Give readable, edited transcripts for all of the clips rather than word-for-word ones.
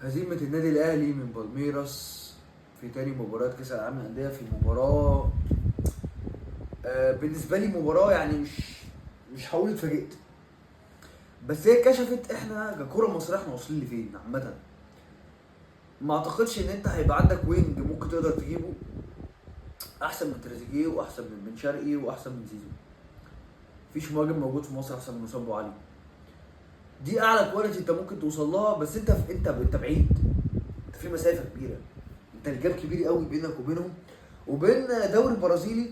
هزيمة النادي الأهلي من بالميراس في تاني مباراة كأس العالم للأندية في مباراة بالنسبة لي مباراة يعني مش هقول اتفاجئت، بس هي كشفت احنا ككرة مصرية احنا واصلين لفين عامة. ما اعتقدش ان انت هيبقى عندك wing ممكن تقدر تجيبه احسن من تريزيجيه واحسن من بن شرقي واحسن من زيزو. مفيش مهاجم موجود في مصر احسن من وسام ابو علي. دي اعلى quality انت ممكن توصل لها، بس انت بعيد، انت في مسافة كبيرة، انت ال gap كبير قوي بينك وبينهم وبين دوري برازيلي.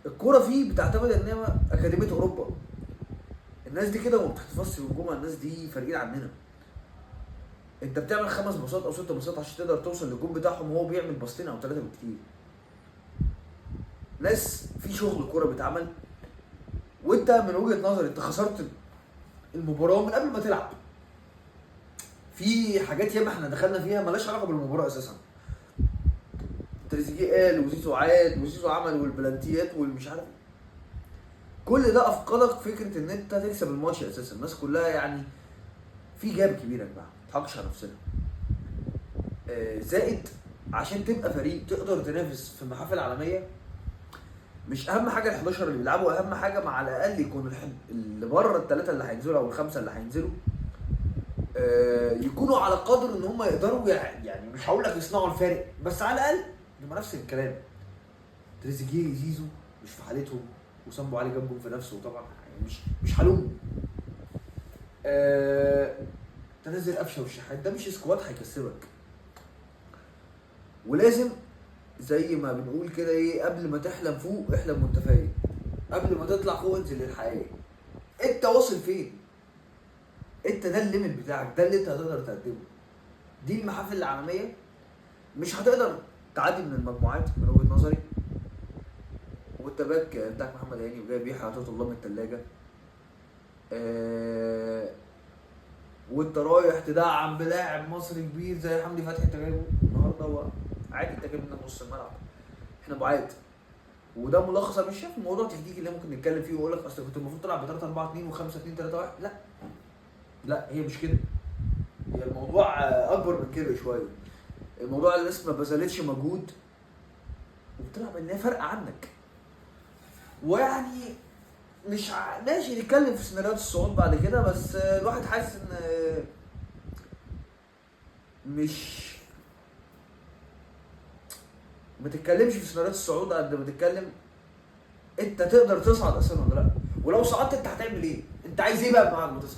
الكورة فيه بتعتمد ان هي اكاديمية اوروبا. الناس دي كده ما بتحتفظش بالجمعة، الناس دي فارقين عننا. انت بتعمل 5 باصات او 6 باصات عشان تقدر توصل للجون بتاعهم، وهو بيعمل باصتين او 3 بالكتير. ناس في شغل كورة بيتعمل، وانت من وجهه نظري انت خسرت المباراة من قبل ما تلعب. في حاجات ياما احنا دخلنا فيها مالهاش علاقة بالمباراة اساسا. تريزيجيه قال وزيزو عاد وزيزو عمل والبلانتيات والمش عارف، كل ده افقدك فكرة ان انت تكسب الماتش اساسا. الناس كلها يعني في gap كبير يا جماعة، ما تضحكش على نفسنا. زائد عشان تبقى فريق تقدر تنافس في المحافل العالمية، مش اهم حاجة ال 11 اللي بيلعبوا، اهم حاجة مع على الاقل يكون اللي بره الثلاثة اللي هينزلوا او الخمسة اللي هينزلوا يكونوا على قدر ان هم يقدروا يعني مش هقول لك يصنعوا الفارق، بس على الاقل يبقى نفس الكلام. تريزيجيه زيزو مش في حالتهم، وسام ابو علي جاب جون في نفسه طبعا، يعني مش هلومه. تنزل قفشه والشحات، ده مش squad هيكسبك. ولازم زي ما بنقول كده ايه، قبل ما تحلم فوق احلم وانت فايق، قبل ما تطلع فوق انزل للحقيقة. انت واصل فين؟ انت ده ال limit بتاعك، ده اللي انت هتقدر تقدمه. دي المحافل العالمية مش هتقدر تعدي من المجموعات من وجهه نظري. وانت back بتاعك محمد هاني وجايب يحيى عطية الله من الثلاجة. وانت رايح تدعم بلاعب مصري كبير زي حمدي فتحي، انت جايبه النهارده هو عادي، انت جايب من نص الملعب، احنا بعاد. وده ملخص. انا مش شايف الموضوع تكتيكي اللي ممكن نتكلم فيه واقول لك اصل كنت المفروض تلعب ب 3 4 2 و 5 2 3 1. لا لا، هي مش كده، هي الموضوع اكبر من كده شوية. الموضوع الناس ما بذلتش مجهود وبتلعب ان هي فارقه عنك. ويعني مش ماشي نتكلم في سيناريوهات الصعود بعد كده، بس الواحد حاسس ان مش ما تتكلمش في سيناريوهات الصعود قد ما تتكلم انت تقدر تصعد اصلا ولا لا، ولو صعدت انت هتعمل ايه، انت عايز ايه بقى بعد ما تصعد.